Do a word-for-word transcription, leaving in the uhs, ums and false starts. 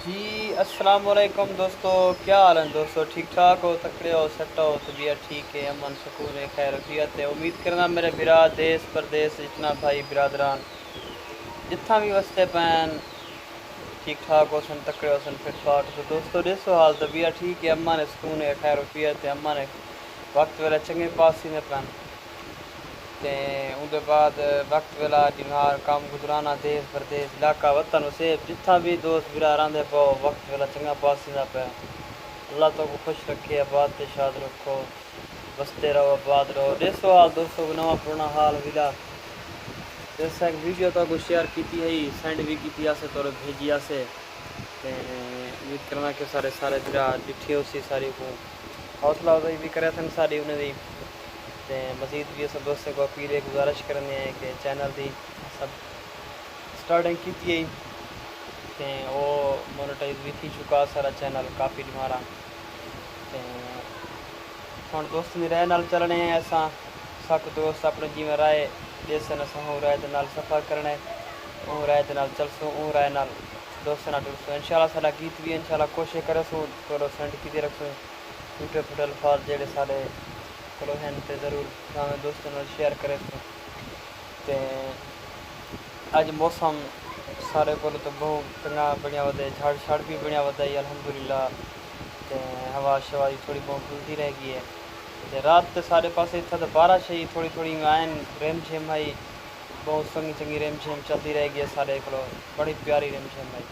جی السلام علیکم دوستو، کیا حال ہیں دوستو؟ ٹھیک ٹھاک ہو، تکڑے ہو، سٹ ہو، طبیعت ٹھیک ہے، امن سکون ہے، خیر عافیت ہے؟ امید کرنا میرے بھرا دیس پردیس جتنا بھائی برادران جتھاں بھی وستے پین ٹھیک ٹھاک ہوسن، تکڑے ہوسن، فٹ فاٹ۔ تو دوستو ڈیسو حال، طبیعت ٹھیک ہے، امن ہے، سکون ہے، خیر عافیت ہے، امن ہے، وقت ویلے چنگے پاس تھیندے پین۔ تے اوندے بعد وقت ویلا ڈینہار کم گزرانہ دیس پردیس علاقہ وطن وسیب جتھاں وی دوست بھرا رہندے پئو، وقت ویلا چنگا پاس تھیندا پئے۔ اللہ تہاکوں خوش رکھے، آباد تے شاد رکھو، وسدے رہو، آباد رہو۔ ڈیسو حال دوستو، کوئی نواں پرانا حال ویلا۔ تے اساں ہک ویڈیو تہاکوں شیئر کیتی ہئی، سینڈ وی کیتی آسے، تہاکوں بھیجی آسے۔ تے امید کرنا کہ سارے سارے بھرا ڈٹھی ہوسی، ساری کوں حوصلہ افزائی وی کریسن ساری انہاں دی۔ تے مزید وی اساں دوستیں کوں اپیل ہے، گزارش کرنے ہیں کہ چینل دی سب سٹارٹنگ کیتی ہئی تے او مونیٹائز وی تھی چکا سارا چینل کافی ڈیمارا۔ تے ہن دوستیں دی رائے نال چلنے ہیں اساں۔ ساکوں دوست اپنے جیویں رائے ڈیسن، اساں اوں رائے دے نال سفر کرنے، اوں رائے دے نال چلسوں، اوں رائے نال دوستیں نال ٹرسوں۔ انشاءاللہ ساڈا گیت وی انشاءاللہ کوشش کریسوں، تہاکوں سینڈ کیتی رکھسوں۔ ٹوٹے پھوٹے الفاظ جیڑھے ساڈے کولوں ہن تے ضرور بھراویں دوستیں نال شیئر کریسوں۔ تے اڄ موسم ساݙے کول تاں ٻہوں چنڳا بݨیا ودے، جھڑ چھڑ وی بݨیا ودا ہے الحمدللہ۔ تے ہوا شوا دی تھوڑی ٻہوں گھلدی رہ ڳئی ہے۔ تے رات تے ساݙے پاسے اتھاں تاں بارش ہئی، تھوڑی تھوڑی آئن رم جھم ہئی، ٻہوں چنڳی چنڳی رم جھم چلدی رہ ڳئی ہے ساݙے کولو، بڑی پیاری رم جھم ہئی۔